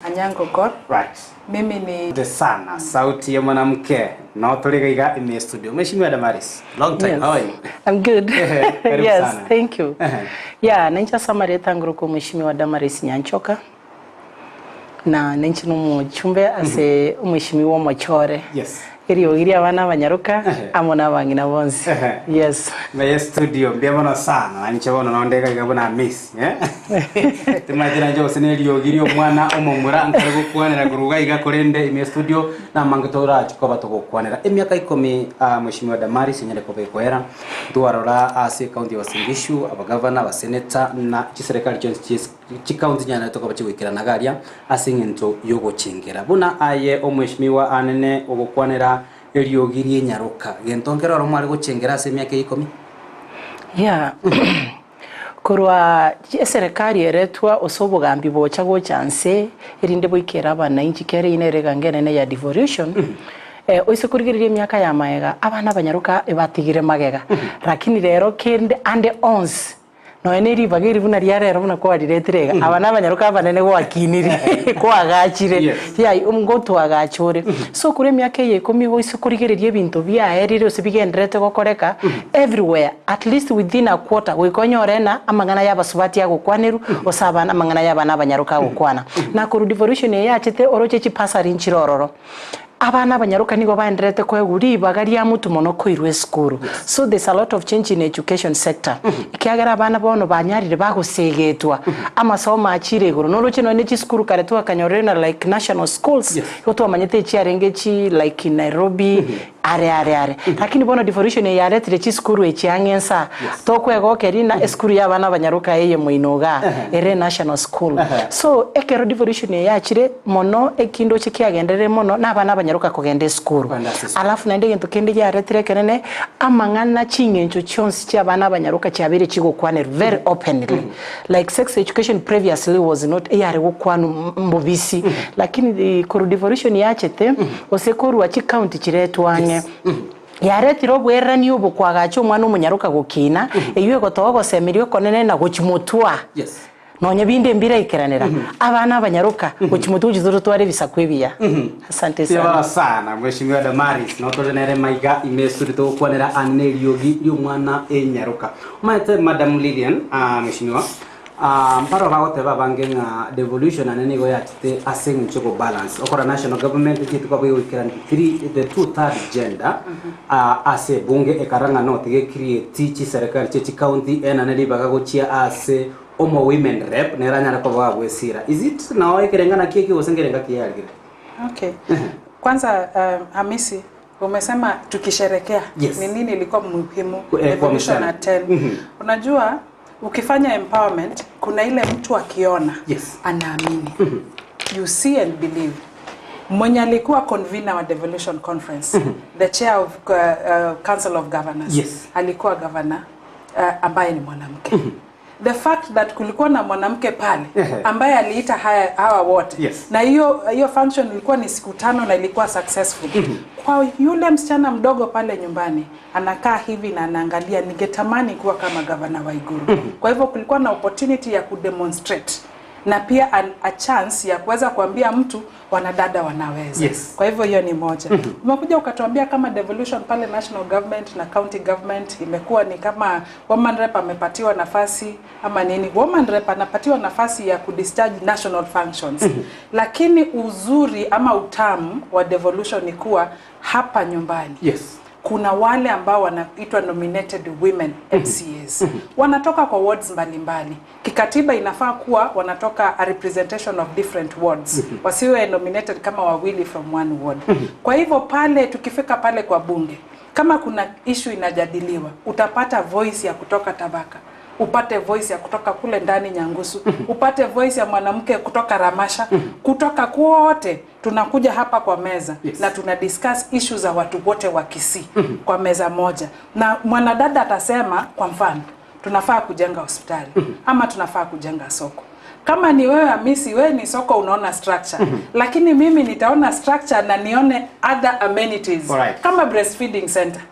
Anyango Gor. Right. Mimi ni. Asante sana sauti ya mwanamke no tore iga iga ime studio Mheshimiwa Damaris long time Yes. how are you I'm good. Ehe, karibu yes, sana. thank you. Ehe. Yeah, ninche ase amareta ngorokwa Mheshimiwa Damaris Nyanchoka na ninche nomochumbe ase omweshimiwa omochore. Yes. Eriogi ria abana abanyaroka Ehe. amo na abang'ina bonsi. Ehe. Yes. Meye studio mbuya mono sana na inche bono nonde iga iga buna miss eh? Timanyeti nainche gose na eriogi ria omwana omomura nkare gokwanera korwa iga iga korende ime studio namange torachi koba togokwanera. Emiaka ikomi ah, Mheshimiwa Damaris onyare koba ekoera ntwarora ase ecounty ya Uasin Gishu abagavana, abaseneta na chiserekari chionsi chies chicounty chinyarete koba chigoikerana iga aria ase eng'encho yogochengera. Buna aye omweshimiwa anene ogokwanera eriogi ri'enyaroka, gento nkere oro mware gochengera ase emiaka eye ikomi? Yeah. Korwa eserekari eretwa ase obogambi bocha gocha nse erinde boikere abanainchi kere eyio nere eganga enene ya devolution, oise korigereria emiaka ya magega abana abanyaroka ebatigire magega lakini rero kende ande onsi Nonya ne ribaga eri buna ria rero buna kwariretire iga, aba nabanyaroka abanene gwakinire, kwagachire, Yes. yai ngotwagacha ore. So korwa emiaka eye ikomi igo oise korigereria ebinto biaerire gose bigendererete gokoreka, everywhere, at least within a quarter goika onyore ng'a amang'ana ya abasubati agokwanerwa, gose abana amang'ana ya abana abanyaroka agokwana. Na korwa devolution eye yachete oroche chibasari nchire ororo. Abana abanyaroka nigo baendererete koegwa ribaga ria motwe mono koirwa esukuru. So there's a lot of change in education sector. Ekiagera abana bono banyarire bagosegetwa, amasomo achire igoro. Noroche nonye ne chisukuru kare twakanyorire na like national schools, igo twamanyete echiarenge chi like in Nairobi, are are are. Lakini bono devolution eye yaretire chisukuru echi ang'e nsa, Tokwegokeria ng'a esukuru y'abana abanyaroka eye moino igaa ere national school. So ekero devolution eye yachire mono ekindoche kiagenderire mono na abana abanyaroka kogenda esukuru. Kogenda ase esukuru. Alafu naende egento kende giaretire ekenene, amang'ana ching'encho chionsi chia abana abanyaroka chiabeire chigokwanerwa very openly. Like sex education previously was not eyare gokwanwa mbobisi lakini korwa devolution yachete gose korwa chicounty chiretwe ang'e. Yaretire obwererani obo kwagacha omwana omonyaroka gokina, eyio egotoa ogosemeria okonene na gochimotwa. Yes. Nonya binde mbiraikeranera, abana abanyaroka gochimotwa gochia totware ebisaku ebiya. Asante sana. Sibara sana Mheshimiwa Damaris notore nere maiga ime esuri togokwanera ane na eriogi ri'omwana enyaroka. Omanyete Madam Lilian ah, Mheshimiwa ah, mparo bagoteba abange ng'a devolution ane nigo yachete ase eng'encho ego balance okora national government echiete kwaba egoikerania three the two third gender ah, ase ebunge ekara ng'a notiga ecreate chiserekari chie chicounty enane ribaga gochia ase omo women rep nere anyare koba gagwesira is it nao ekerenga naki eke gose nkerenga ki yarigire? Okay. Kwanza Hamisi umesema tukisherekea Yes. ni nini ilikuwa muhimu Kwa devolution msichana. at 10. Unajua ukifanya empowerment kuna ile mtu akiona Yes. anaamini. You see and believe. Mwenye alikuwa convener wa devolution conference, the chair of Council of Governors, Yes. alikuwa governor ambaye ni mwanamke. The fact that kulikuwa na mwanamke pale ambaye aliita haya, hawa wote Yes. na hiyo hiyo function ilikuwa ni siku tano na ilikuwa successful. Kwa yule msichana mdogo pale nyumbani anakaa hivi na anaangalia, ningetamani kuwa kama gavana Waiguru. Kwa hivyo kulikuwa na opportunity ya kudemonstrate na pia a chance ya kuweza kuambia mtu wanadada wanaweza. Yes. Kwa hivyo hiyo ni moja. Umekuja ukatuambia kama devolution pale national government na county government imekuwa ni kama woman rep amepatiwa nafasi ama nini. Woman rep anapatiwa nafasi ya kudischarge national functions. Lakini uzuri ama utamu wa devolution ni kuwa hapa nyumbani. Yes. Kuna wale ambao wanaitwa nominated women MCAs. Wanatoka kwa wards mbalimbali. Kikatiba inafaa kuwa wanatoka a representation of different wards. Wasiwe nominated kama wawili from one ward. Kwa hivyo pale tukifika pale kwa bunge, kama kuna issue inajadiliwa, utapata voice ya kutoka Tabaka, upate voice ya kutoka kule ndani Nyangusu, upate voice ya mwanamke kutoka Ramasha, kutoka kwote tunakuja hapa kwa meza Yes. na tuna discuss issues za watu wote wa Kisii kwa meza moja, na mwanadada atasema, kwa mfano, tunafaa kujenga hospitali ama tunafaa kujenga soko. Kama ni wewe Hamisi, wewe ni soko unaona structure, lakini mimi nitaona structure na nione other amenities Alright. kama breastfeeding center.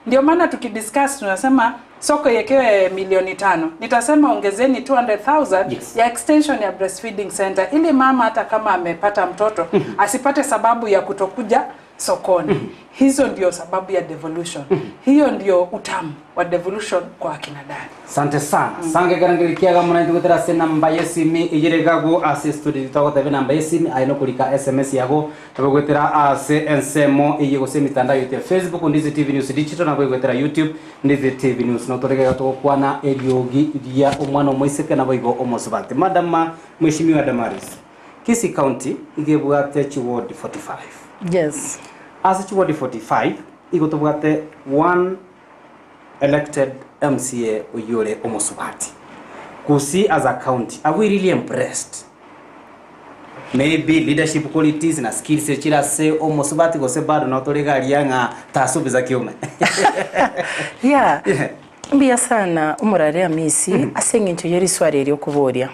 Ndio maana tukidiscuss tunasema Soko iekewe milioni tano, nitasema ongezeni 200,000 Yes. ya extension ya breastfeeding center ili mama hata kama amepata mtoto asipate sababu ya kutokuja sokoni. Hizo ndio sababu ya devolution. Hiyo ndio utamu wa devolution kwa akina dada. Sante sana. Sange karangirikiaga muna ntugutera ase namba yesimi igiregago ase studio twagotebe namba yesimi aye nokorika sms yago nabogwetera ase ensemo eye gose emitandao yete Facebook Ndizi TV News Digital nabo igwetera YouTube Ndizi TV News notoregega togokwana eriogi ria omwana omoiseke nabo igo omosubati. Madama Mheshimiwa Damaris, Kisii County igebwate chiward 45. Yes. Ase chiward 45 igo tobwate one elected MCA oyore omosubati. Kisii as a county, are we really impressed? Maybe leadership qualities na skills chirase omosubati gose bado notoregaria ng'a tasubiza kiume. Yeah. Yeah. Mbuya sana omorare Amisi ase eng'encho ya eriswari eria okoboria.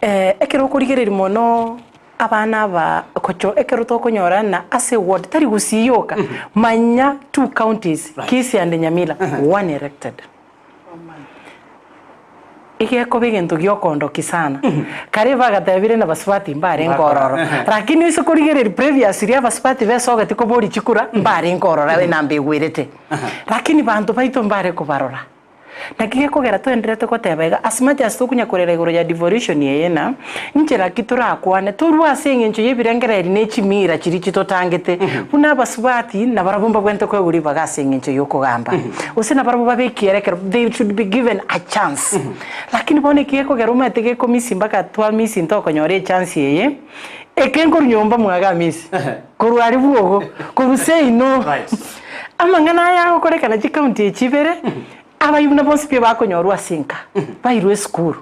Ekero okorigereria mono abana aba kocho ekero tokonyorana ase ward tari gusii yoka manya two counties, Kisii and Nyamira, one elected. Igekoba egento giokondoki sana kare bagatebire na basubati mbare nkororo, lakini ase korigereria previously abasubati besogeti kobori chikura mbare nkorora enamba egwerete, lakini banto baito mbare kobarora naki gekogera twenderete goteba iga as much as tokonya korera igoro ya devolution eye na nchera ki torakwane torwa ase eng'encho ya ebirengereri na echimira chiri chitotangete buna abasubati nabarabwo mbabwenerete koegwa ribaga ase eng'encho ya okogamba gose nabarabwo babekiere ekero they should be given a chance, lakini bono eki gekogera omanyete gekomisi mpaka twamisi ntokonyora echance eye eke nkorwa nyomba mwaga Amisi korwa aria bwogo korwa seino amang'ana aya agokorekana chikaunti echi ibere abaibuna bonsi pi bakonyorwa ase enka bairwe esukuru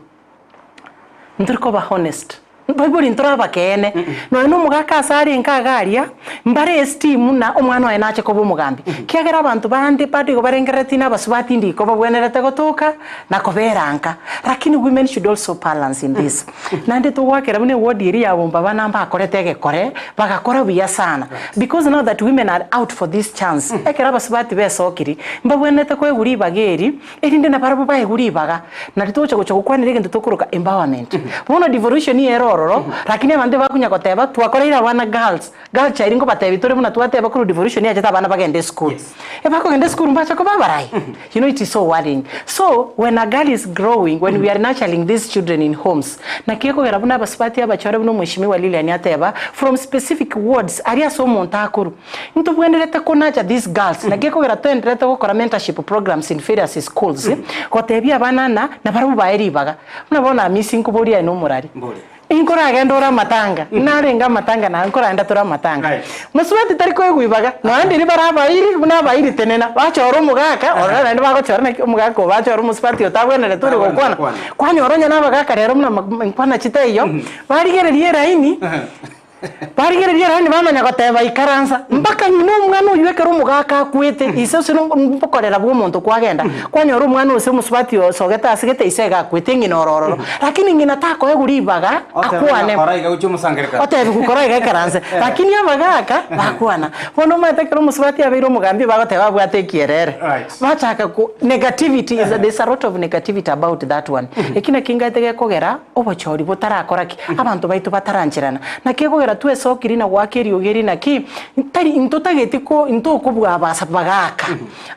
ntori koba honest baibori ntori abakeene nonya na omogaka ase are enka iga aria mbare esteem na omwana oye nache koba omogambi kiagera abanto bande bado igo barengerereti na abasubati ndiko babwenerete gotoka na kobera nka, lakini women should also balance in this. Naende togwakera buna eward eria ya Bombaba namba akorete egekore bagakora buya sana because now that women are out for this chance, ekero abasubati besokiri mbabwenerete koegwa ribaga eri erinde nabarabwo baegwe ribaga nari togocha gocha gokwanera egento tokoroka empowerment. Bono devolution ere ororo, lakini abanto bakonya goteba twakoreire abana girls girl child nkobatebi tore buna twateba korwa devolution yachete abana bagende esukuru ebakogenda esukuru mbache koba abarai. It is so worrying. So when a girl is growing, when we are nurturing these children in homes, naki ekogera buna abasubati abachore buna omweshimiwa Lilian ateba from specific wards aria ase omonto akorwa ntobwenerete konurture these girls, naki ekogera twenderete gokora mentorship programs in various schools gotebia abana na nabarabwo bae ribaga buna bono Amisi nkoboria aye na omorari. Mbori. Inkoragenda ore amatanga narenge amatanga na nkoragenda tore amatanga mosubati tari koegwa ibaga nonya ndiri bare abairi buna abairi tenena bachora omogaka ororo naende bagochora naki omogaka oyo bachora omosubati otabwenerete ore gokwana kwanyora onye na abagaka rero buna nkwana chitaiyo barigereria eraini barigereria eraini bamanya goteba ikaransa mpaka ng'ina omwana oywo ekero omogaka akwete ise ase mbokorera bwa omonto kwagenda kwanyora omwana ose omosubati osogete asegete ise iga akwete ng'ina orororo, lakini ng'ina takoegwa ribaga akwane otebi gukora iga ekaranse, lakini abagaka bakwana. Bono omanyete ekero omosubati abeire omogambi bagoteba abwate ekierere bachaka ku negativity is there's a lot of negativity about that one. Eki naki ngaete gekogera obochori botarakora ki abanto baito batarancherana naki ekogera twesokiri na goaka eriogi eri naki ntari ntotageti ko ntokobua abasa bagaka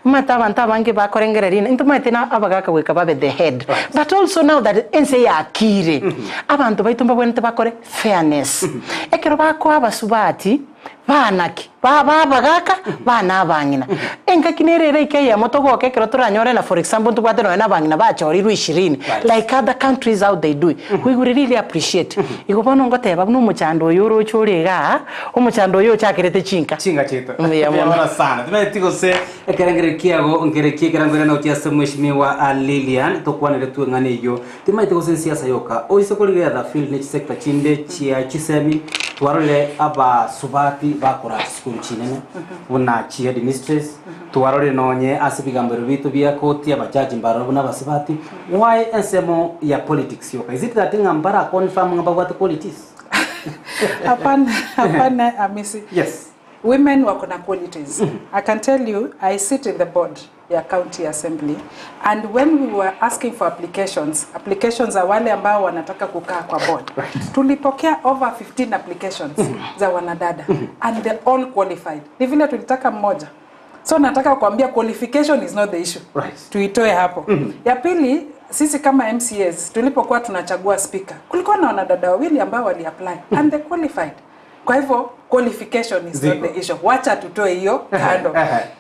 omanyete abanto abange bakorengereria ina ntomanyete na abagaka goika babe the head, but also now that ense yakire abanto baito mbabwenerete bakore fairness ekero bakoa abasubati banaki baba abagaka bana abang'ina engaki nere ere ike eyemo togoka ekero toranyore na for example ntobwate nonya na abang'ina bachorirwe 20 like other countries how they do it, we will really appreciate. Igo bono ngoteba buna omochando oyo oroche ore igaa omochando oyo ochakerete chinka. Chinga chito. Mbuya mono. Mbuya sana. Tumeti gose ekerengere kiago nkere kiekerangere na ochiase Mheshimiwa Lilian tokwanere tueng'ane iyo. Timaete gose siasa yoka. Oise korigereria the field ne chisector chinde chia chisemi twarorire abasubati bakora chisukuru chinene buna chi headmistress twarorire nonye ase ebigambero bitu bia koti abajaji mbarore buna abasubati why ensemo ya politics yoka, is it that ng'a mbara confirm ng'a babwate qualities? Hapana, hapana, Amisi. Yes. Women wako na qualities. I can tell you, I sit in the board ya County Assembly and when we were asking for applications, applications za wale ambao wanataka kukaa kwa board. Tulipokea over 15 applications za wanadada and they all qualified. Ni vile tulitaka mmoja. So nataka kuambia qualification is not the issue. Tuitoe hapo. Ya pili, sisi kama MCAs tulipokuwa tunachagua speaker, kulikuwa na wanadada wawili ambao wali apply and they qualified. Kwa hivyo qualification is not Ziko. the issue. Wacha tutoe hiyo kando.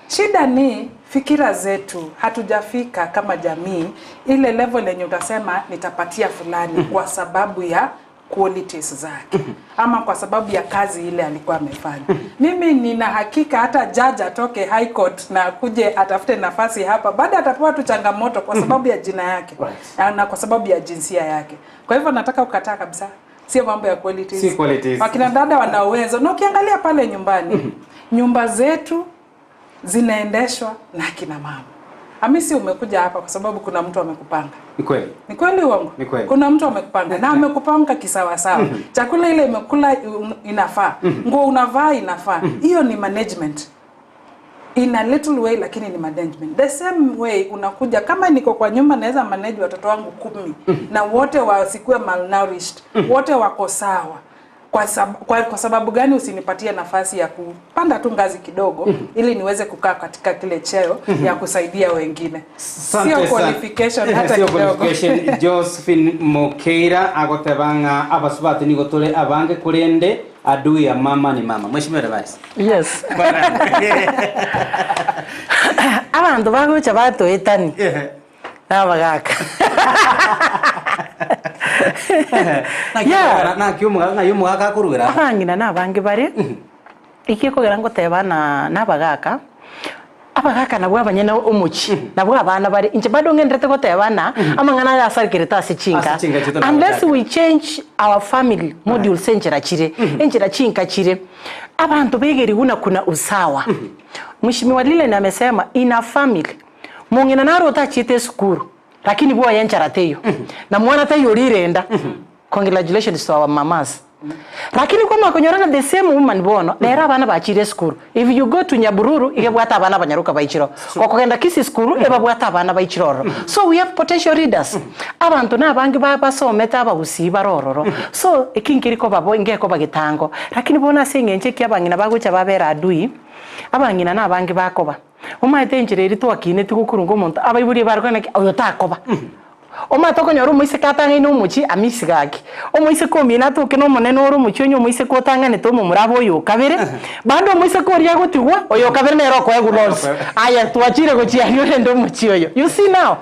Shida ni fikira zetu, hatujafika kama jamii ile level yenye utasema nitapatia fulani kwa sababu ya qualities zake ama kwa sababu ya kazi ile alikuwa amefanya. Mimi nina hakika hata judge atoke High Court na akuje atafute nafasi hapa, baada atapewa tu changamoto kwa sababu ya jina yake na kwa sababu ya jinsia yake. Kwa hivyo nataka kukataa kabisa, sio mambo ya qualities. Si qualities. Wakina dada wana uwezo, na ukiangalia pale nyumbani, nyumba zetu zinaendeshwa na akina mama. Hamisi, umekuja hapa kwa sababu kuna mtu amekupanga. Ni kweli. Ni kweli uongo? Ni kweli. Kuna mtu amekupanga na amekupanga kisawasawa. Chakula ile imekula inafaa, nguo unavaa inafaa. Hiyo ni management in a little way, lakini ni management. The same way unakuja kama niko kwa nyumba naweza manage watoto wangu 10 na wote wasikuwe malnourished, wote wako sawa. Kwa sababu gani usinipatie nafasi ya kupanda tu ngazi kidogo ili niweze kukaa katika kile cheo ya kusaidia wengine? Asante Sio sana. qualification hata Sio kidogo. qualification. Josephine Mokeira agotebanga abasubati nigo tore abange kurende adui ya mama ni mama. Mheshimiwa Damaris. Yes. Abandu bagocha batoetani nabagaka. Yeah. Na kiumuga na yumuga kakurugera. Abang'ina na abange bare ikikogera ngoteba na nabagaka abagaka nabwo abanyene omochi nabwo abana bare inche bado ng'enderete goteba na amang'ana yasarekerete ase chinka Ase chinka chito unless nabagaka. we change our family modules enchera chire enchera chinka chire abantu begeri kuna kuna usawa. Mheshimiwa Lilian amesema in a family mong'ina naro otachite esukuru lakini bwo yenchara teyo na mwana teyo rirenda. Congratulations to our mamas. Lakini kwa makonyorana the same woman bono lera abana bachire esukuru. If you go to Nyabururu igebwata abana banyaruka baichiro. Okogenda Kisii school ebabwata abana baichiro ororo. So we have potential leaders. Abantu nabangi basomete abagusi barororo. So ekinkiri ko babo ingeko bagitango. Lakini bona sing'enche kia abang'ina bagocha babera adui. Abang'ina nabangi bakoba. Omaete enchera eri twakineti gokurunga omonto abaibori barokana ki oyo takoba. Omate okonyora omoiseke atang'aine omochi amisi gaki. Omoiseke omino atoke na omonene ore omochi onye omoiseke otang'anete omomura abe oyo okabere, bado omoiseke oria agotigwa, oyo okabere nere okoegwa bonsi. Aya twachire gochiaria orende omochi oyo. You see now,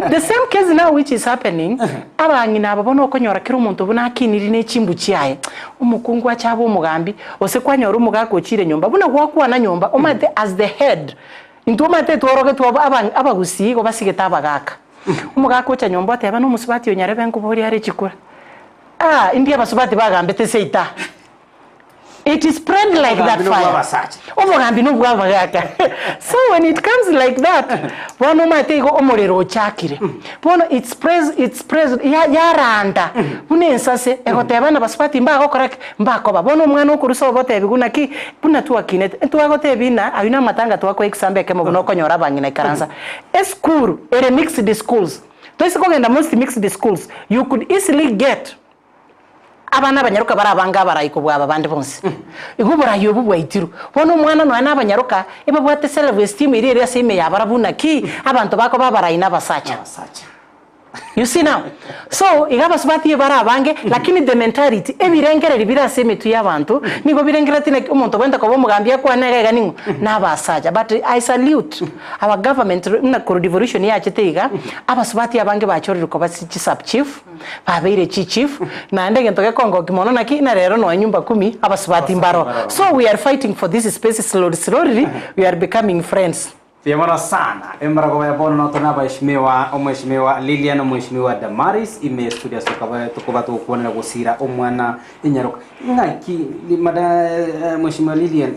the same case now which is happening, abang'ina aba bono okonyora kera omonto buna akiniri na echimbu chiaye. Omokungu ache abe omogambi, gose kwanyora omogaka ochire nyomba, buna gwakwana nyomba, omanyete as the head. Intwe omanyete tworogetwe abagusii igo basigete abagaka. Omogaka ocha nyomba oteba na omosubati onyarebe nkobori are chikura. Ah, indi abasubati bagambete seita. It is spread like that Omogambi nobwa fire. abasacha. Omogambi nobwa abagaka. So when it comes like that, bono omanyete igo omorero ochakire. Bono it spreads, it spreads, ya, yaranda. Buna ensase, egoteba na basubati mbagokora ki, mbakoba. Bono omwana okorusa obotebi buna ki, buna twakinete. Ntwagotebi na, aywo na amatanga twakwa example ekemo buna okonyora abang'ina ikaransa. Eschool, ere mixed schools. Toise kogenda most mixed schools, you could easily get abana abanyaruka bari abanga abarayi kobwa abandi bonsi. Igo oborayi obo bwaitirwe. Bono omwana nonya na abanyaruka, ebabwate self esteem ere ere ase ime yabara buna ki, abanto bakoba abarayi na abasacha. Abasacha. You see now. So iga abasubati bara abange, lakini the mentality ebirengereri bire ase emetwe ya abanto, nigo birengereti naki omonto obwente koba omogambi akwane iga iga ning'o na abasacha. But I salute our government buna korwa devolution yachete iga, abasubati abange bachorire koba chi sub chief, babeire chi chief, naende egento gekongoki mono naki na rero nonya nyumba kumi abasubati mbaro. So we are fighting for this space slowly, slowly we are becoming friends. Vyamara sana. Emara kwa yabono na tuna mheshimiwa, mheshimiwa Lilian, mheshimiwa Damaris, ime studio soka ba tuko batu kuona gusira omwana inyaruka. Ngaki mada mheshimiwa Lilian,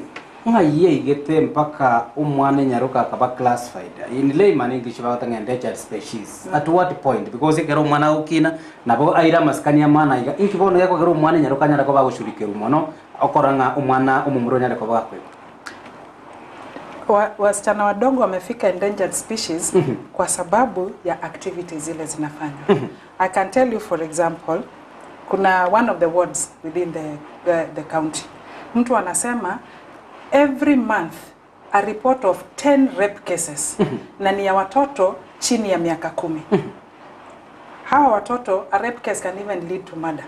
nga ye igete mpaka omwana inyaruka akaba classified. In layman English ba tanga endangered species. At what point? Because ikero omwana ukina nabo aira maskani ya mwana iga inkibono yako kero omwana inyaruka nyara ko bagushurikira mono okoranga omwana omumuro nyara ko bakweba. Wasichana wadogo wamefika endangered species kwa sababu ya activities zile zinafanywa. I can tell you for example, kuna one of the wards within the county. Mtu anasema every month a report of 10 rape cases na ni ya watoto chini ya miaka 10. Hawa watoto, a rape case can even lead to murder.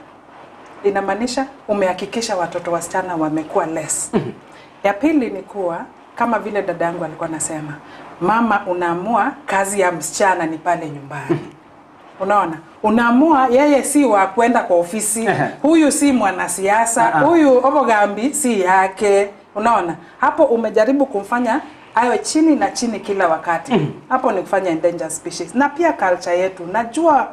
Inamaanisha umehakikisha watoto wasichana wamekuwa less. Ya pili ni kuwa kama vile dada yangu alikuwa anasema, mama unaamua kazi ya msichana ni pale nyumbani. Unaona? Unaamua yeye si wa kwenda kwa ofisi, huyu si mwanasiasa, huyu obogambi si yake. Unaona? Hapo umejaribu kumfanya awe chini na chini kila wakati. Hapo ni kufanya endangered species. Na pia culture yetu, najua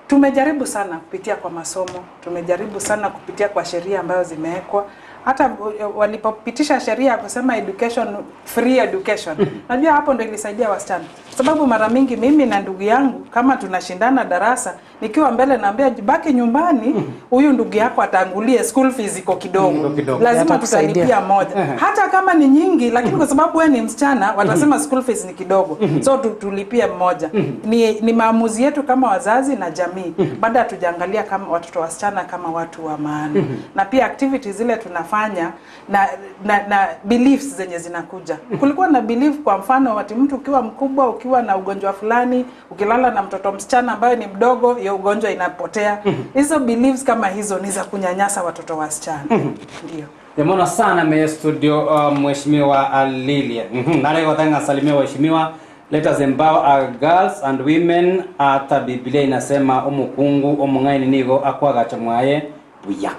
tumejaribu sana kupitia kwa masomo, tumejaribu sana kupitia kwa sheria ambayo zimewekwa. Hata walipopitisha sheria ya kusema education, free education, najua hapo ndo ilisaidia wasichana, sababu mara mingi mimi na ndugu yangu kama tunashindana darasa, nikiwa mbele naambia baki nyumbani, huyu ndugu yako atangulie, school fees iko kidogo, Iko kidogo. lazima Atakusaidia. tutalipia moja, hata kama ni nyingi, lakini kwa sababu wewe ni msichana watasema school fees ni kidogo, so tulipie mmoja. Ni maamuzi yetu kama wazazi na jamii, baada hatujaangalia kama watoto wasichana kama watu wa maana, na pia activities zile tunafanya na beliefs zenye zinakuja. Kulikuwa na belief kwa mfano ati mtu ukiwa mkubwa, ukiwa na ugonjwa fulani, ukilala na mtoto msichana ambaye ni mdogo, hiyo ugonjwa inapotea. Hizo beliefs kama hizo ni za kunyanyasa watoto wasichana. Ndio. Nimeona sana me studio Mheshimiwa Lilian. Nale watanga salimia waheshimiwa. Let us empower our girls and women. Ata Biblia inasema omukungu omung'aini nigo akwagacha mwaye buya.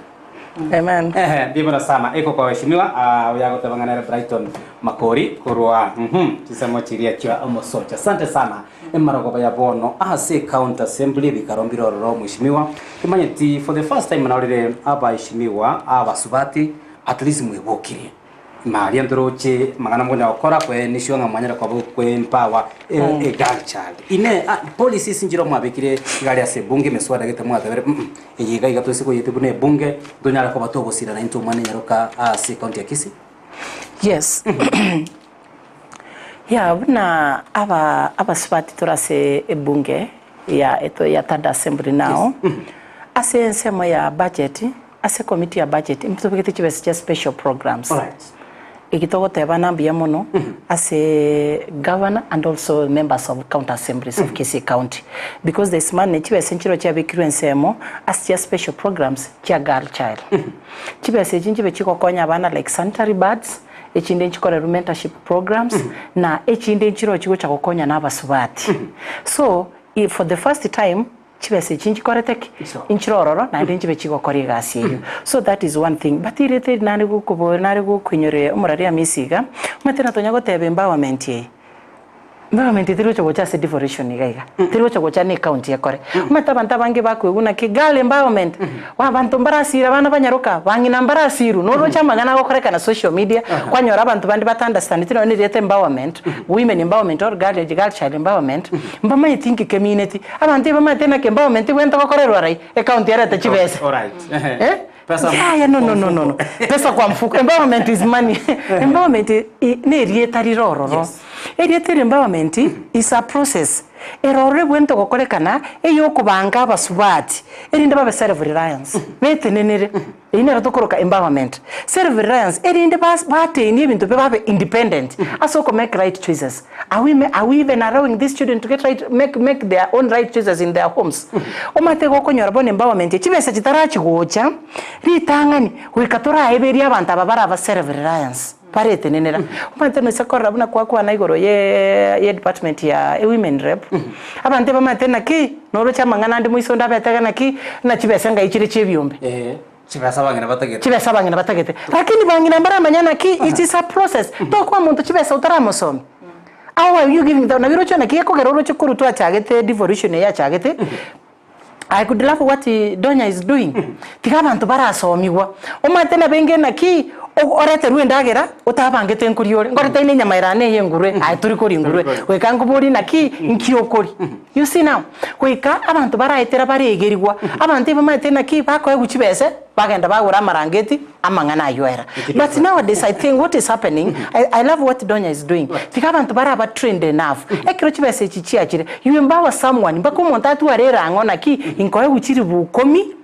Amen. Ehe, ndivyo sana iko kwa waheshimiwa uh, ya gutebang'anera Brighton Makori kurwa chisemo chiria chia omosocha. Asante sana emarogoba ya bono ase county assembly bikarombire ororo mheshimiwa kimanyeti for the first time naurire abaheshimiwa abasubati at least mwibukire maria ndoroche magana mwena okora kwe nisho nga mwanyara kwa kwe empower e, e girl child ine policies njiro mwabikire igari ase bunge meswada gete mwatebere iyiga iga twese koyete bune bunge ndonyara ko batogosira na into mwana nyaroka ase county ya Kisii. Yes. Ya buna aba abasubati turase ebunge ya eto ya third assembly now. Ase ensemo ya budget, ase committee ya budget, mtubigete chibesa cha special programs. Igitogoteba nambia muno ase governor and also members of county assemblies of Kisii County, because this money chibesa nchiro chiabikirwe ensemo ase chia special programs chia girl child. Chibesa echi nchibe chigokonya abana like sanitary pads, echinde nchikorerwa mentorship programs, na echinde nchiro chigocha gokonya na abasubati. So for the first time chibesa echi nchikorete ki nchirororo naende nchibe chigokora egasi eyo. So that is one thing, but irete nare gokobora nare gokwinyore omorari amisiga omanyete natonya goteba empowerment eye. Empowerment teri gocha ase devolution iga iga, teri gocha gocha na ecounty ekore. Omanyete abanto abange bakoigwa naki girl empowerment wa abanto mbarasire abana banyaroka bang'ina mbarasiru noroche amang'ana agokorekana social media kwanyora abantu bande bata understand nonye neriete empowerment, women empowerment or girl child empowerment, mbamanyeti nki kemineti abanto ebamanyete naki empowerment bwente gokorerwa rai ecounty erete chibesa. Eh? Pesa Yeah, no, no, no, no, no. Pesa kwa mfuko. Empowerment is money. Empowerment ne erieta rirororo. Erieta eri empowerment is a process. Erorore bwente gokorekana eyokobanga abasubati erinde babe self reliance. Betenenere. Eri nero tokoroka empowerment. Self reliance erinde batenie ebinto babe independent. Ase oko make right choices. Are we even allowing these children to get right, make their own right choices in their homes? Omate gokonyora bono empowerment chibesa chitarachigocha ritang'ani goika toraeberia abanto aba baraba self reliance baretenenera. Omanyete noise korora buna kwakwana igoro ye department ya women rep, abanto bamanyete naki noroche amang'ana ande moiso onde abetega naki na chibesa ngai chire chia ebiombe. Chibesa bang'ina batagete. Chibesa bang'ina batagete, lakini bang'ina mbaramanya naki it is a process. Tokwa omonto chibesa otaramosomi. How are you giving them? Nabiroche naki ekogera oroche korwa twachagete devolution eyachagete. I could love what Donya is doing. Tiga abantu barasomiwa. Omate na benge naki Oreterwe endagera otabangete nkoria ore, nkorete enyama erane eye engurue, aye tori koria engurue, goika nkoborie naki nki okoria. You see now, goika abanto baraetera baregerigwa, abanto ebamaete naki bakoegwa chibese, bagenda bagora amarangeti, amang'ana aywo era. But nowadays I think what is happening, I, I love what Donya is doing, tiga abanto baraba trained enough, ekero chibesa echi chiachire, you empower someone, mpaka omonto atware erang'o naki, inkoegwa chiribu ikomi,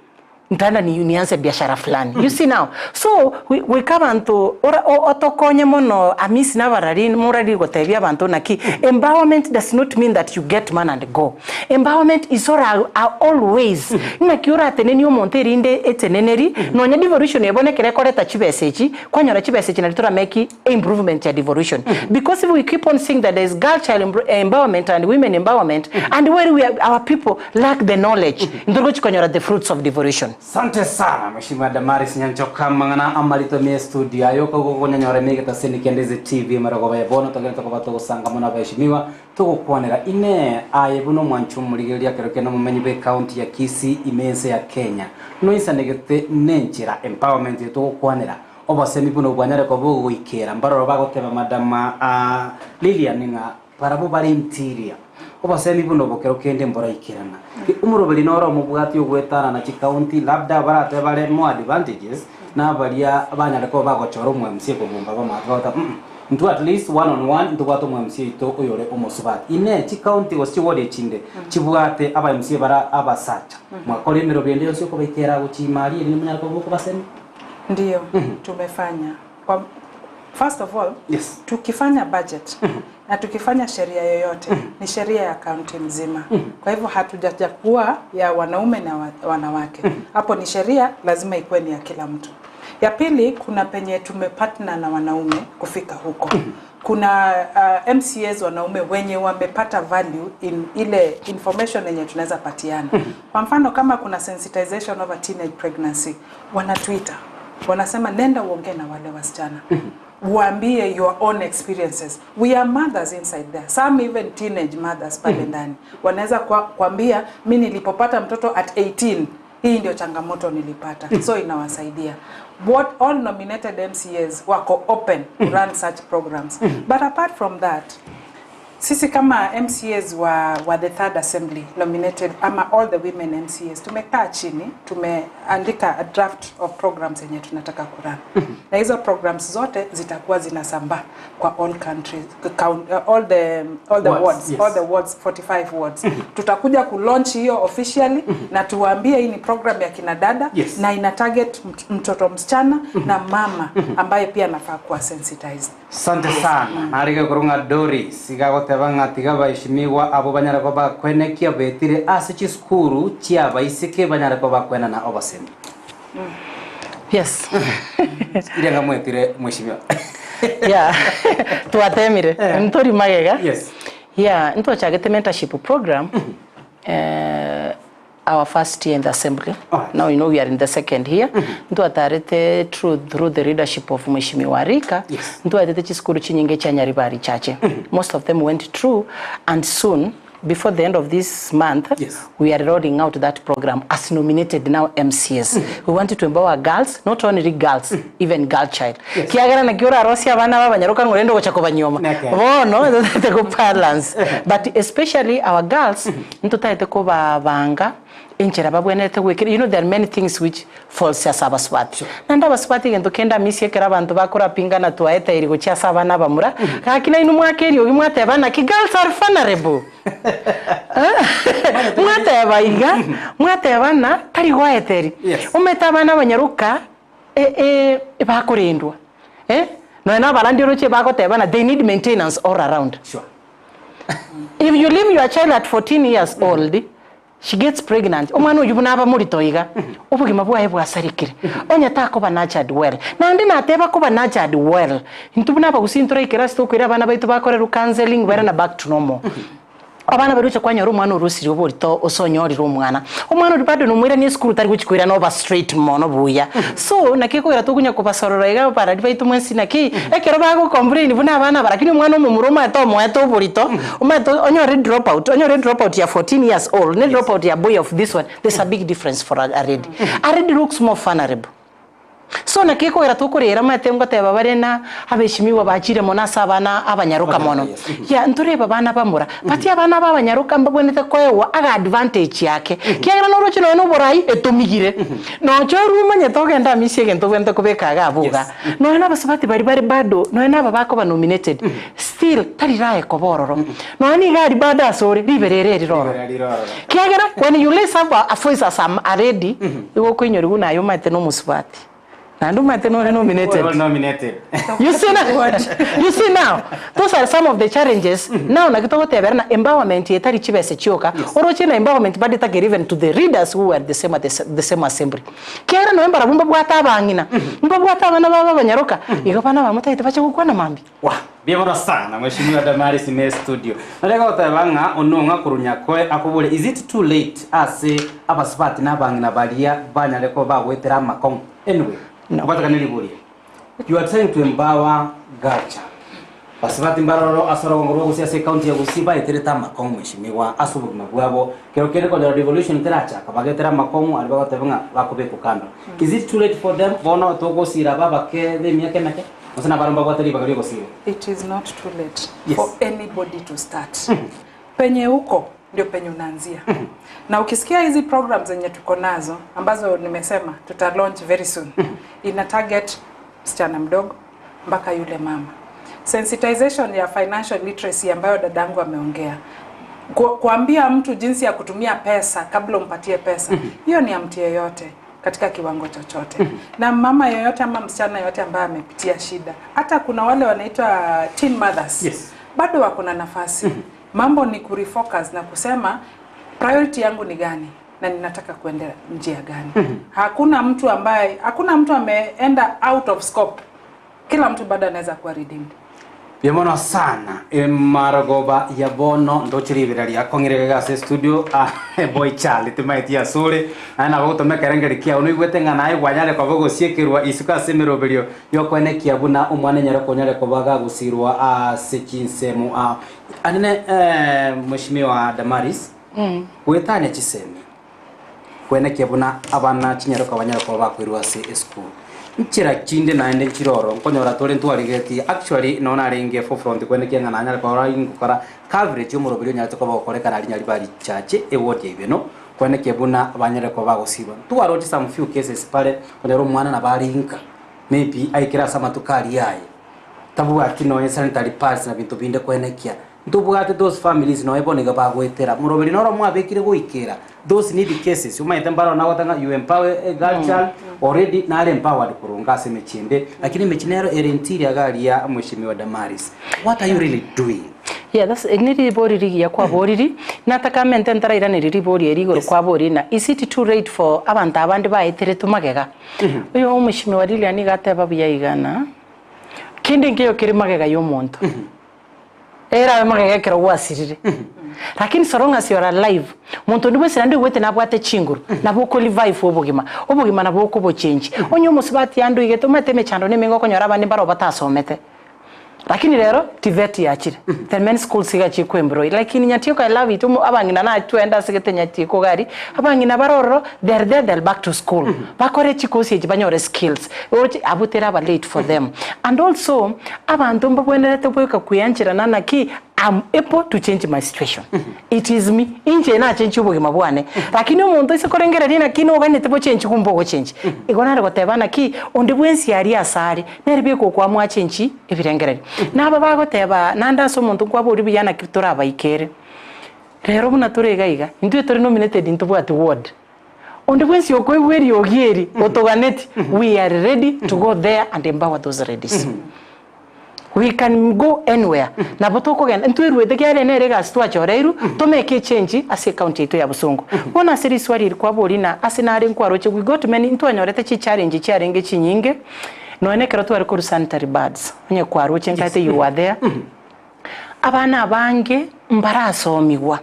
Ntaenda nianze biashara fulani. You see now? So, goika abanto ora otokonye mono Amisi na abarari morari gotebia abanto naki empowerment does not mean that you get money and go. Empowerment is all always ng'aki oratenenie omonto erinde eteneneri nonya devolution ebo nekero ekoreta chibesa echi kwanyora chibesa echi nari toramake improvement ya devolution because if we keep on seeing that there is girl child empowerment and women empowerment and where we are, our people lack the knowledge ntorigochi konyora the fruits of devolution. Sante sana Mheshimiwa Damaris Nyanchoka amang'ana amarito ime estudio aye okogokonyanyora ime egetaseni kia Ndezi TV marogoba ya bono togenderete koba togosanga mono abaheshimiwa togokwanera inee aye buna omwanchi omorigereria ekero kende omomenyi bwe county ya Kisii ime ense ya Kenya noisanegete nenchera empowerment eye togokwanera Obosemi buna obwo bwanyare koba ogoikera mbaroro bagoteba Madam Lilian ng'a barabwo bare interior. Obosemi buna obo kero kende mboraikerana. Omoroberi noro omobwati ogoetanana chicounty labda baratebe bare more advantages nabaria banyare koba bagochora omo MCA kobumba bamate bagoteba mm intwe at least one on one ntobwate omo MCA oito oyore omosubati. Inee chicounty gose chiward echinde chibwate aba MCA bare abasacha mwakora emeroberi ende yonsi okobaikera gochia ime aria erinde monyare koba mokobasemi? Ndiyo, tumefanya. Kwa, first of all, Yes. tukifanya budget na tukifanya sheria yoyote ni sheria ya kaunti mzima. Kwa hivyo hatujachagua ya wanaume na wanawake. Hapo ni sheria lazima ikuwe ni ya kila mtu. Ya pili, kuna penye tumepartner na wanaume kufika huko. Kuna MCAs wanaume wenye wamepata value in ile information yenye tunaweza patiana. Kwa mfano kama kuna sensitization over teenage pregnancy, wanatuita wanasema nenda uongee na wale wasichana uambie your own experiences. We are mothers inside there, some even teenage mothers pale ndani wanaweza kuambia mi nilipopata mtoto at 18 hii ndio changamoto nilipata. So inawasaidia. What all nominated MCAs wako open to run such programs. But apart from that, sisi kama MCAs wa the third assembly nominated ama all the women MCAs tumekaa chini, tumeandika a draft of programs yenye tunataka kurun. Na hizo programs zote zitakuwa zinasambaa kwa all countries, count, all the Wards, wards, all the wards, 45 wards. Tutakuja kulaunch hiyo officially na tuwaambie hii ni program ya kina dada na ina target mtoto msichana na mama ambaye pia anafaa kuwa sensitized. Sante sana. Narige kurunga Doris igagoteba ng'a tiga baheshimiwa abo banyare koba bakwenekia betire ase chisukuru chiabaiseke banyare koba bakwenana obosemi. Yes. Irenga mwetire mheshimiwa. Yeah. Twatemire. Ntori magega. Yeah, ntwachagete mentorship program. Our first year in the assembly. Now you know we are in the second year. Ntwatarete through the leadership of Mheshimiwa Rika. Ntwaetete chiskuru chinyinge cha Nyaribari Chache. Most of them went through, and soon before the end of this month, we are rolling out that program as nominated now MCAs. We wanted to empower girls, not only girls, even girl child. Kiagera na kiora rosi abana babanyaruka ngorendo gocha kobanyoma. Bono tete go balance. But especially our girls, ntutaete ko babanga enchera babwenerete gwekera. You know there are many things which falls as abaswati. Nanda abaswati gento kenda misi ekera abantu bakora pinga na twaeta iri gochia saba na bamura. Kakina inu mwakeri ogi mwateba na ki girls are vulnerable. Mwateba iga, mwateba na tari gwaeteri. Umeta abana banyaruka bakurindwa. No na balandi roche bakoteba na they need maintenance all around. If you leave your child at 14 years old, she gets pregnant. Omwana oyu buna aba morito iga. Obogima bwaye bwasarikire. Onye takoba nurtured well. Nandi nateba koba nurtured well. Intu buna abagusintura ikera sitokwira abana baitu bakorerwa counseling bera na back to normal. Abana baruche kwanyora omwana orusire oborito osonyorire omwana. Omwana ori bado nomwira ni school tari guchikwira no ba straight mono buya. So nakiko tugunya kubasorora iga barari baitu mwensi naki ekero bago complain buna abana barakini omwana omomuro omaete omoete oborito omaete onyore drop out onyore drop out ya 14 years old ne drop out ya boy of this one. There's a big difference for already. Already looks more vulnerable. So naki ekogera tokorera omanyete ngoteba bare na abeshimiwa bachire mono ase abana abanyaroka mono. Yeah, ntorebe abana bamura, but abana aba abanyaroka mbabwenerete koegwa aga advantage ake, kiagera noroche nonya na oborai etomigire, nocha orwe omanyete ogende amisia egento obwenerete kobeka iga abwo iga. Nonya na abasubati baria bare bado, nonya na aba bakoba nominated, still tari rae koba ororo. Nonya niga aria bado asore, riberera eri roro. Kiagera when you raise up a voice as a lady, igo okoinyori buna aye omanyete na omosubati. Naende omanyete nore nominated. Ore nominated. You see now, you see now, those are some of the challenges. Now naki togotebera na empowerment etari chibesa chioka, oroche na empowerment bado etagere even to the leaders who were the same at the same assembly. Kiagera nonya mbarabwo mbabwate abang'ina, mbabwate abana babo abanyaroka, igo abana aba motagete bache gokwana mambia. Wah, mbuya mono sana Mheshimiwa Damaris ime studio. Narega goteba ng'a onong'a ng'a korwa Nyakoe akobore is it too late ase abasubati na abang'ina baria banyare koba bagoetera amakong'u? Anyway, No. kobwatekana riboria. You are trying to empower culture. Basubati mbaroro ase orogongo rwa Gusii ase ecounty ya Gusii baeterete amakong'u Mheshimiwa ase obogima bwabo. Kero kende konyora devolution terachaka bagetera amakong'u aria bagoteba ng'a bakobekwa kando. Is it too late for them bono togosira aba abake b'emiaka emeke? Gose nabarabwo mbabwate ribaga ri'ogosiirwa. It is not too late Yes. for anybody to start. Penye uko ndio penye unaanzia. Na ukisikia hizi programs zenye tuko nazo ambazo nimesema tuta launch very soon. Ina target msichana mdogo mpaka yule mama. Sensitization ya financial literacy ambayo dadangu ameongea. Kuambia mtu jinsi ya kutumia pesa kabla umpatie pesa. Hiyo ni ya mtu yeyote katika kiwango chochote. Na mama yoyote ama msichana yoyote ambaye amepitia shida, hata kuna wale wanaitwa teen mothers. Yes. Bado wako na nafasi. Mambo ni kurefocus na kusema priority yangu ni gani na ninataka kuenda njia gani. Hakuna mtu ambaye, hakuna mtu ameenda out of scope. Kila mtu bado anaweza kuwa redeemed. Mbuya mono sana emarogoba ya bono ndoche ribera riakong'ire iga ase estudio ah, boy Charlie timaeti asore naye nabo gotoma ekerengeri kiao noigwete ng'a naye gwanyare koba ogosiekerwa isiko ase emeroberio yokwenekia buna omwana enyare konyare koba gagosirwa ase chinsemo ah. Anene eh, Mheshimiwa Damaris goetania chisemi Kwenekia buna abana chinyaroka banyare koba bakoirwa ase esukuru. Nchera chinde naende nchire oro nkonyora tore ntwarigetie actually nonya narenge forefront kwenekia ng'a nanyare korora ingokora coverage y'omoroberi onyarete koba ogokorekana aria Nyaribari Church eward ya Ibeno kwenekia buna banyare koba bagosibwa. Ntwaroche some few cases pare konyora omwana nabo are inka maybe aikire ase amatuko aria aye tabwati nonya sanitary pads na binto binde kwenekia Ntobwate those families nonya bono iga bagoetera moroberi noro mwabekire goikera those needy cases omanyete mbaro nagoteba ng'a you empower a girl child already nare empowered korwa ase emechie ende lakini emechie nero ere interior iga aria mweshimiwa Damaris what are you really doing? Yeah, that's, eri neribori rigiya kwaboriri, nataka amente ntarairaneria ribori eri igoro Yes. kwaborie ng'a is it too late for abanto abande baeteretwe magega? Oyo omweshimiwa Lilian nigo ateba buya iga ng'a, kende nkeiyo kere magega ya omonto. Erabe magega ekero gwasirire. Lakini so long as you are alive, monto onde bwensi naende oigwete nabwate chinguru, nabo oko revive obogima. Obogima nabo okobochengi. Onye omosubati ande oigete omanyete emechando nemenge okonyora abande mbaro batasomete. Lakini rero, TVET yachire. The men schools iga chikoemploy. Lakini Nyatieko I love it, omo abang'ina natwende ase gete Nyatieko iga aria, abang'ina bare ororo, they are there, they are back to school. Bakore chikosi echi banyore skills. Roche abwo teraba late for them. And also, abanto mbabwenerete goika kweancherana naki am able to change my situation. It is me. Inche nachenchie obogima bwane. Lakini omonto ase korengereria naki noganete bochenchi kumbe ogochenchi. Igo nare goteba naki, onde bwensi aria ase are, nere bweka okoamua achenchi ebirengererio. Naba bagoteba naende ase omonto nkwaboria buya naki torabaikere. Rero buna tore iga iga, intwe tore nominated ntobwati ward. Onde bwensi okoigwa eriogi eri otoganeti, we are ready to go there and empower those ladies. We can go anywhere. Nabo tokogenda, ntweruete kiagera nere egasi twachoreirwe, tomeke echange ase ecounty yaito ya Bosongo. Bono ase riswali eri kwaboria ng'a ase nare nkwaroche, we got many, ntwanyorete chichallenge chiarenge chinyinge, nonya na ekero tware korwa sanitary pads, onye kwaroche nkaete you were there. Abana abange mbarasomigwa.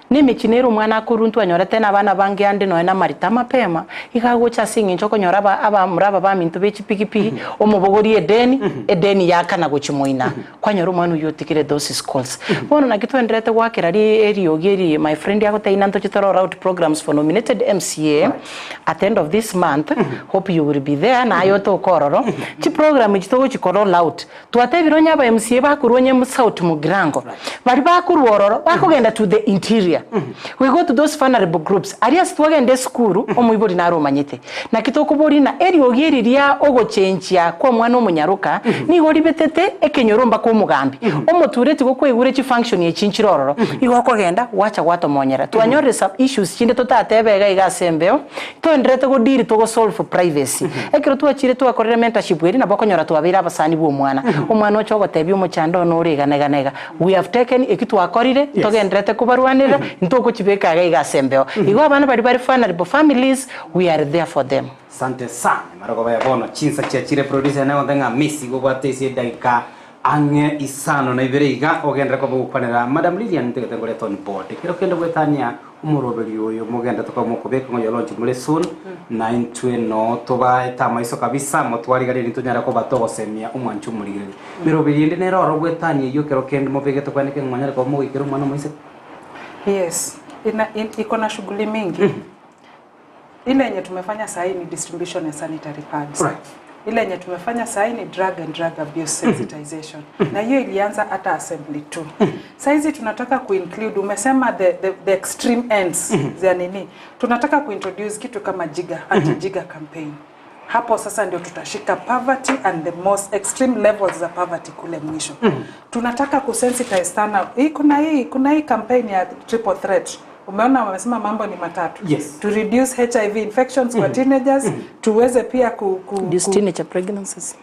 Na emechie nere omwana akoruntwa anyorete na abana bange ande nonya na amarita mapema, iga agocha ase eng'encho okonyora aba abamura aba baminto be chipigipigi, omobogorie edeni, edeni yakana gochia moina. Kwanyora omwana oyio otigire those schools. Bono naki twenderete goakera ri eriogi eri my friend agotebia inantoche to roll out programs for nominated MCA at the end of this month, hope you will be there, naye otoke ororo. Chiprogram echi togochi ko roll out, Twatebire onye aba MCA bakorwa onye South Mugirango, baria bakorwa ororo bakogenda to the interior. We go to those vulnerable groups. Aria ase twagenda esukuru, omoibori naro omanyete. Naki tokoboria ng'a eriogi eri ria ogochenchia kwa omwana omonyaroka nigo ribetete ekenyoro mpaka omogambi. Omotureti gokwaigure chifunction echi nchire ororo, igo okogenda gwacha gwatomonyera. Twanyorire some issues chinde totatebe iga iga ase embeo, Toenderete go deal togo solve privacy. Ekero twachire twakorire mentorship eria nabo okonyora twabeire abasani bwa omwana. Omwana ocha ogotebia omochando one ore iga na iga na iga. We have taken eki twakorire, ntogendererete kobarwanerera, ntogochibeka iga iga ase embeo. Igo abana baria bare vulnerable families, we are there for them. Sante sana marogoba ya bono chinsa chiachire producer yane agontebia ng'a miss igo obwate ase edagika ang'e isano na ibere iga ogenderere koba ogokwanera Madam Lilian ntagete nkorete on board ekero kende goetania Omoroberi oyo mogende tokabe mokobeka ng'a oyolonche more soon, na intwe noo tobaete amaiso kabisa, motwarigererie ntonyare koba togosemia omwanchi omorigereria. Meroberi ende nere oro gwetania eyio ekero kende mobegete kweneke ng'a mwanyare koba mogoikera omwana omoiseke. Yes, ina, in, iko na shughuli mingi. Ile yenye tumefanya sahi ni distribution ya sanitary pads. Right. Ile yenye tumefanya sahi ni drug and drug abuse sensitization. Na hiyo ilianza hata assembly 2. Saizi tunataka kuinclude, umesema the, the, the extreme ends za nini? Tunataka kuintroduce kitu kama jiga, anti-jiga campaign. Hapo sasa ndio tutashika poverty and the most extreme levels za poverty kule mwisho. Tunataka kusensitize sana. Hii kuna hii kuna hii campaign ya triple threat. Umeona wamesema mambo ni matatu. Yes. To reduce HIV infections kwa teenagers, tuweze pia ku, ku, Reduce ku teenager pregnancies.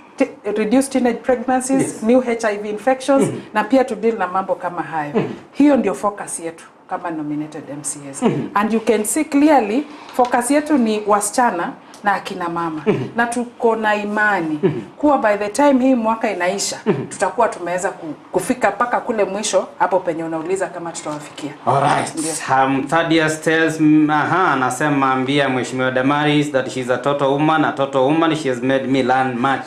reduce teenage pregnancies, Yes. new HIV infections na pia to deal na mambo kama hayo. Hiyo ndio focus yetu kama nominated MCAs. And you can see clearly focus yetu ni wasichana na akina mama na tuko na imani kuwa by the time hii mwaka inaisha tutakuwa tumeweza kufika mpaka kule mwisho hapo penye unauliza kama tutawafikia. Alright. Thaddeus tells aha, anasema ambia Mheshimiwa Damaris that she's a total woman, a total woman. She has made me learn much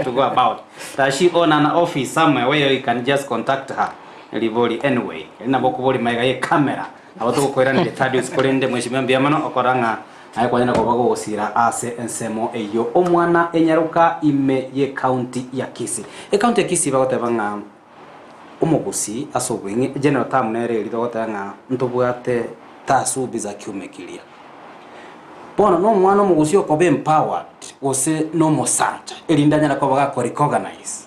to go about. Does she own an office somewhere where you can just contact her? Ribori anyway. Nabo kubori maiga ye camera. Abo tugukwiranirie Thaddeus korende Mheshimiwa mbuya mono okora ng'a aye kwanyara koba gogosira ase ensemo eyio omwana enyaroka ime ye county ya Kisii. Ecounty ya Kisii bagoteba ng'a omogusii ase obweng'e general term nere eria togoteba ng'a ntobwate tasubi za kiume kiria. Bono na omwana omogusii okoba empowered gose na omosacha erinde anyare koba gako recognize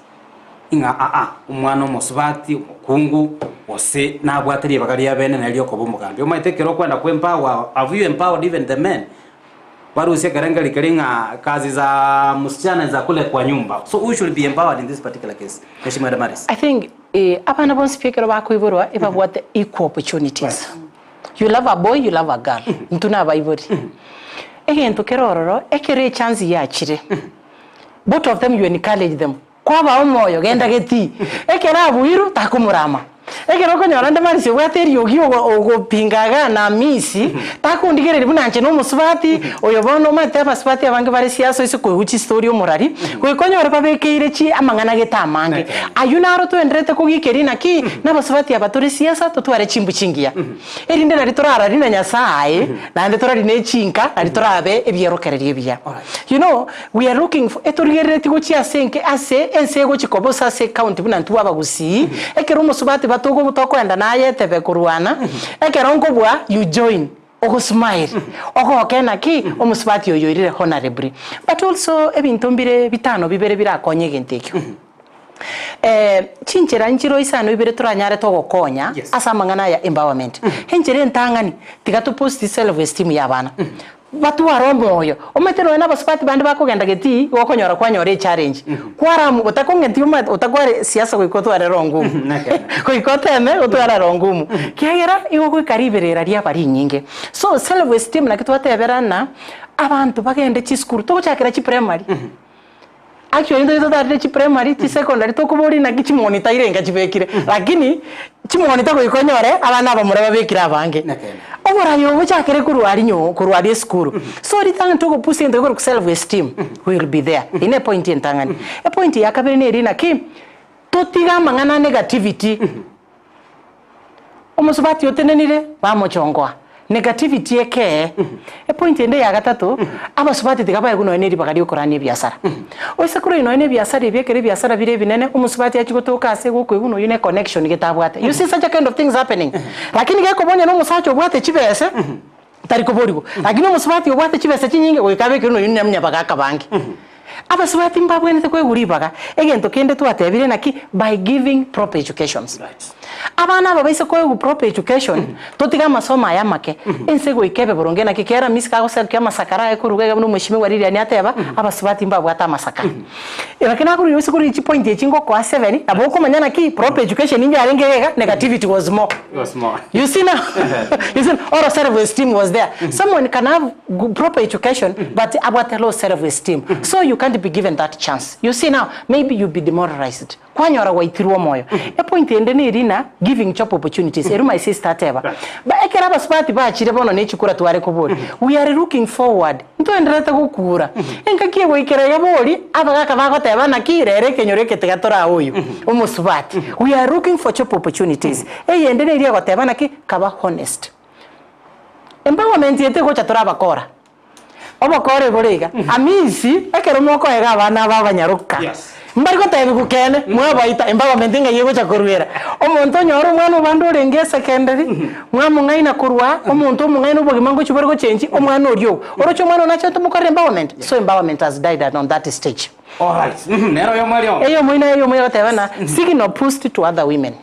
ng'a aa omwana omosubati omokungu gose nabwate ribaga ria bene nere riokoba omogambi. Omanyete ekero okwenda ko empower have you empowered even the men? Barusie ekerengerio keria ng'a kazi za msichana ni za kule kwa nyumba. So who should be empowered in this particular case? Mheshimiwa Damaris. I think eh, abana bonsi pi ekero bakoiborwa ebabwate equal opportunities. You love a boy, you love a girl. Intwe na abaibori. Egento kere ororo, ekero echance yachire, both of them you encourage them. Kwabaa omoyo, genda getii. Ekero abuirwe, takomorama. Ekero okonyora onde Marisi obwate eriogi ogo ogopinga igaa na Amisi, takondigereria buna inche nomosubati, oyo bono omanyete abasubati abange bare siasa oise koigwa chistori omorari, goika onyore babekeire chi amang'ana gete amange. Ayio naro twenderete kogikeria naki, nabasubati aba tore siasa totware chimbu chingiya. Erinde nario torararie na Nyasaye, naende torarie ne chinka, nario torabe ebierokererio ebiya. You know, we are looking for, etorigereretie gochia ase enke ase ense egochia koba gose ase ecounty buna intwe abagusii, ekero omosubati batogo tokoenda naye etebe korwana, ekero nkobua you join, ogosmile, ogoke naki, omosubati oyo oirire honourably. But also ebinto mbire bitano bibere birakonye egento ekio. Chinchera nchiro isano ibere toranyare togokonya Yes. ase amang'ana aya empowerment. Enchera entang'ani, tiga to boost self esteem ya abana. Batware omoyo, omanyete nonya na abasubati bande bakogenda getii, igo okonyora kwanyora echallenge. Kwaramu otakong'enti omanyete otakware siasa goika otware roho ngumu. Nekene. Goika oteme otware roho ngumu. Kiagera igo goika riberera riaba rinyinge. So self esteem naki twateberana, abanto bagende chisukuru, togochakera chiprimary. Actually intwe totarire chiprimary, chisecondary tokoboria naki chimonitor irenga chibekire, lakini. Chimoni tagoika onyore abana abamura babekire abange. Nekeene. Oborai obo bochakere korwa aria nyo korwa aria esukuru. So ritang'ani togopusia egento gekorokwa self esteem will be there. Eyio ne epoint entang'ani. Epoint ya kabere neri naki, totige amang'ana a negativity. Omosubati otenenire, bamochongoa. Negativity ekee. Epoint ende ya gatato, abasubati tiga baegwe nonya ne ribaga riokorania ebiasara. Oise korwa nonya ne ebiasara ebi ekero ebiasara bire ebinene, omosubati achie gotoka ase gokoigwa buna oyio ne connection gete abwate. You see such a kind of things happening. Lakini gekoba onye na omosacha obwate chibese, tari koborigwa. Lakini omosubati obwate chibesa chinyinge goika abekirwe noyio namnyabagaka bange. Abasubati mbabwenerete koegwa ribaga, egento kende twatebire naki, by giving proper educations. Abana aba baise koegwa proper education, totige amasomo aya amake, ense goika ebe boronge naki kera misi kagosekia amasakara aye koruga iga buna omweshimiwa Lilian ateba, abasubati mbabwate amasakara. Lakini nakorire ase korire chipoint echi ngokoa seven, nabo okomanya naki proper education inche yarenge iga iga, negativity was more. Was more. You see now, you see, or self esteem was there. Someone can have proper education but abwate low self esteem, so you can't be given that chance. You see now, maybe you be demoralized. Kwanyora gwaitirwe omoyo. Epoint ende neri ng'a giving job opportunities, eri my sister ateba. Ba ekero abasubati bachire bono ne chikura tware koboria, we are looking forward, ntoendererete gokura. Engaki egoikera iga bori, abagaka bagoteba naki rero ekenyoro eke tiga torae oyo, omosubati. We are looking for job opportunities. Eyende neri egoteba naki, kaba honest. Empowerment eye tegocha tore abakora. Obokora ebore iga, amisi ekero mokoega abana aba abanyaroka, Yes. mbari gotebiwa keene, mwabaita empowerment ng'ai egocha koruera. Omonto onyore omwana obande orenge esecondary, mwamong'aina korwa omonto omong'aini obogima ngochia bore gochengi, omwana oria oo. Oroche omwana one nachete tomokorere empowerment? So empowerment has died on that stage. Alright. Nero oyomo aria oo. Eyomo ina eyomo egoteba ng'a signal pushed to other women.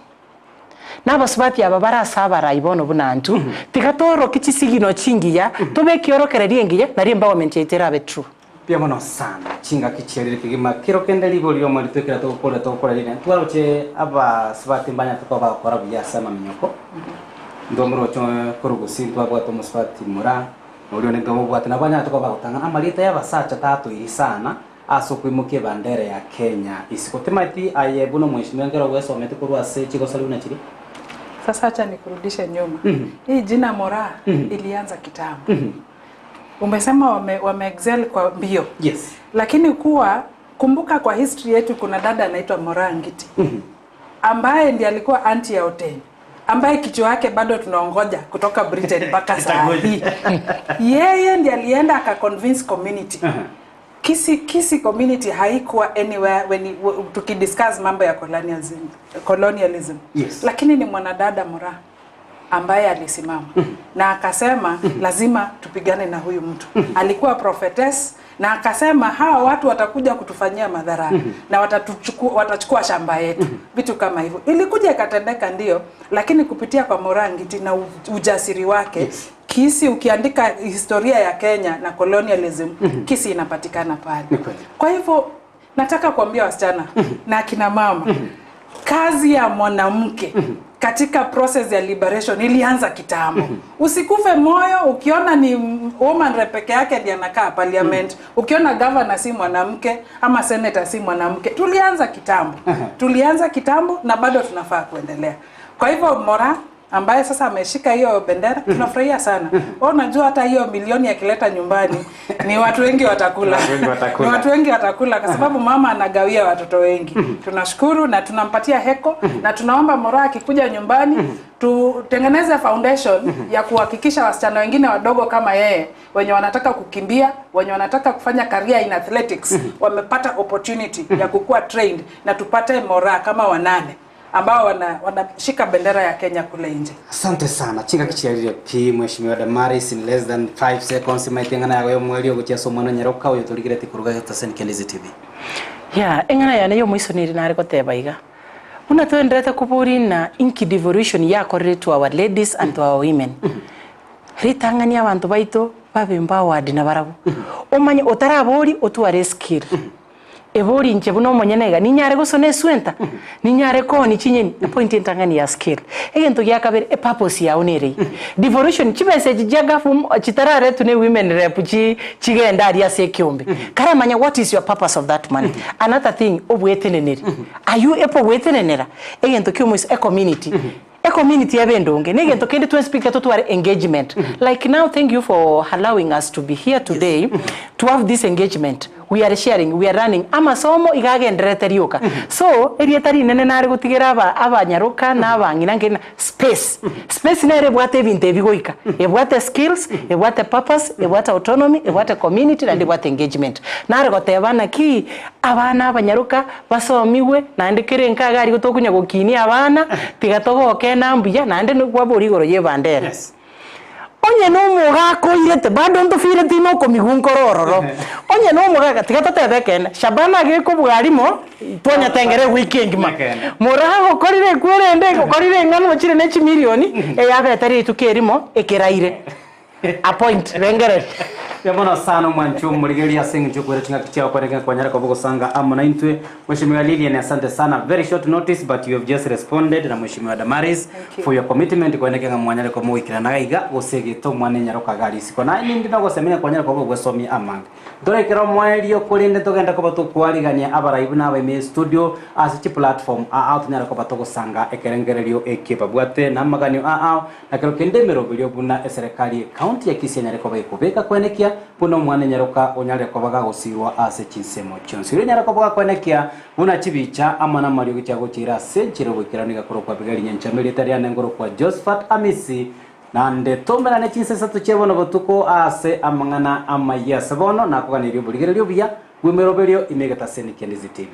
Nabasubati aba bare ase abarai bono buna intwe, tiga toorokie chisigino chingiya, tobe ekiorokererio engiya, nario empowerment yaito erabe true. Mbuya mono sana, chingaki chiarire kegima kero kende rigori ri'omorito ekero togokorera togokora riria ntwaroche abasubati mbanyarete koba bagokora buya ase amaminyoko, ntwamoroche korwa gusii ntwabwate omosubati moraa, na oria onde ntwamobwate nabo banyarete koba bagotang'ana amarieta y'abasacha tatoiri sana. Ase okoimokia ebandera ya Kenya isiko. Timati aye buna omweshimiwa nkero gwesomete korwa ase chigosori buna chiria? Sasa acha nikurudishe nyuma. Hii jina Moraa ilianza kitambo. Umesema wame, wame excel kwa mbio. Yes. Lakini kuwa kumbuka kwa history yetu kuna dada anaitwa Moraa Ngiti ambaye ndiye alikuwa anti ya Otenyo ambaye kichwa yake bado tunaongoja kutoka Britain mpaka saa hii. Yeye ndiye alienda akaconvince community. Kisii, Kisii community haikuwa anywhere when tukidiscuss mambo ya colonialism, colonialism. Yes. Lakini ni mwanadada Moraa ambaye alisimama na akasema lazima tupigane na huyu mtu. Alikuwa prophetess na akasema hawa watu watakuja kutufanyia madhara na watatuchukua, watachukua shamba yetu, vitu kama hivyo. Ilikuja ikatendeka ndio, lakini kupitia kwa Moraa Ngiti na ujasiri wake Yes. Kisii, ukiandika historia ya Kenya na colonialism Kisii inapatikana pale. Ni kweli. Kwa hivyo nataka kuambia wasichana na akina mama kazi ya mwanamke katika process ya liberation ilianza kitambo. Usikufe moyo ukiona ni woman rep peke yake ndiye anakaa parliament, ukiona governor si mwanamke ama senator si mwanamke. Tulianza kitambo, tulianza kitambo na bado tunafaa kuendelea. Kwa hivyo Moraa ambaye sasa ameshika hiyo bendera tunafurahia sana. Wewe unajua hata hiyo milioni akileta nyumbani ni watu wengi watakula, Watu wengi watakula. ni watu wengi watakula kwa sababu mama anagawia watoto wengi. Tunashukuru na tunampatia heko na tunaomba Moraa akikuja nyumbani tutengeneze foundation ya kuhakikisha wasichana wengine wadogo kama yeye wenye wanataka kukimbia, wenye wanataka kufanya career in athletics wamepata opportunity ya kukuwa trained na tupate Moraa kama wanane ambao wanashika bendera ya Kenya kule nje. Asante sana chingaki chiarire pi mheshimiwa Damaris in less than 5 seconds maitengana yago yo mweri ogochia ase omwana nyaroka oyo torigereti koruga Getasen Kenezi TV. Yeah, eng'ana yane ya omoiso nere nare goteba iga, buna toenderete koboria ng'a inki devolution yakorire to our ladies and to our women, ritang'ani abanto baito babe empowered nabarabwo, omanye otaraboria otware eskill. Ebori inche buna omonyene iga, ninyare gosona eswenta? Ninyare koonia chinyeni? Epoint entang'ani ya skill. Egento gia kabere, epurpose yao nere eyio. Devolution, chibesa echi chia gavum chitararetwe ne women rep chi chigende aria ase ekeombe. Karamanya what is your purpose of that money. Another thing, obweteneneri. Are you able gwetenenera? Egento kia omoiso, ecommunity. Ecommunity ebe endonge, na egento kende twensi pi totware engagement. Like now thank you for allowing us to be here today to have this engagement. We are sharing, we are learning. Amasomo iga agendererete rioka. So, erieta rinene nare gotigera aba abanyaroka na abang'ina nkeri na space. Space nere ebwate ebinto ebi goika. Ebwate skills, ebwate purpose, ebwate autonomy, ebwate community naende ebwate engagement. Nare goteba naki abana abanyaroka basomigwe naende kere enka iga aria tokonya gokinia abana, tiga togoke na mbuya naende kwaboria igoro ya ebandera. Yes. Onye na omogaka oirete bado ntofireti na okomigwa nkore ororo. Onye na omogaka tiga totebe ekeene, Shabana agekobua rimo, twanyatengera ewiki engima. Ekeene. Moraa okorire ekwerende, okorire eng'ana ochire ne chimilioni, eyabete rituko erimo ekeraire. Appoint, rengereria. Mbuya mono sana omwanchi omorigereria ase eng'encho yokoira ching'aki chiao kwarenge kwanyara koba ogosanga amo naintwe. Mheshimiwa Lilian asante sana very short notice but you have just responded na Mheshimiwa Damaris Thank you. for your commitment kweneke ng'a mwanyare koba mogoikerana iga iga gose egete omwana enyaroka iga aria isiko. Naye ninde nogosemia kwanyare koba ogwesomia amange. Ntorekere omoerio korende togende koba tokwarigania abarai buna abaime estudio ase chiplatform ao tonyare koba togosanga ekerengererio eke babwate na amaganio ao Na kero kende emeroberio buna eserekari y'ecounty ya Kisii enyare koba ekobeka koenekia buna omwana enyaroka onyare koba gagosirwa ase chinsemo chionsi. Oria onyare koba gakoenekia buna chibicha amo namariogi chiagochiira ase enchera oboikeranu iga korokwa Abigaili Nyanchama erieta riane ngorokwa Josephat Amisi naende toumerane chinsa isato chia bono botuko ase amang'ana amayia ase bono nakoganeria oborigereria obuya bw'emeroberio ime egetaseni kia Ndizi TV.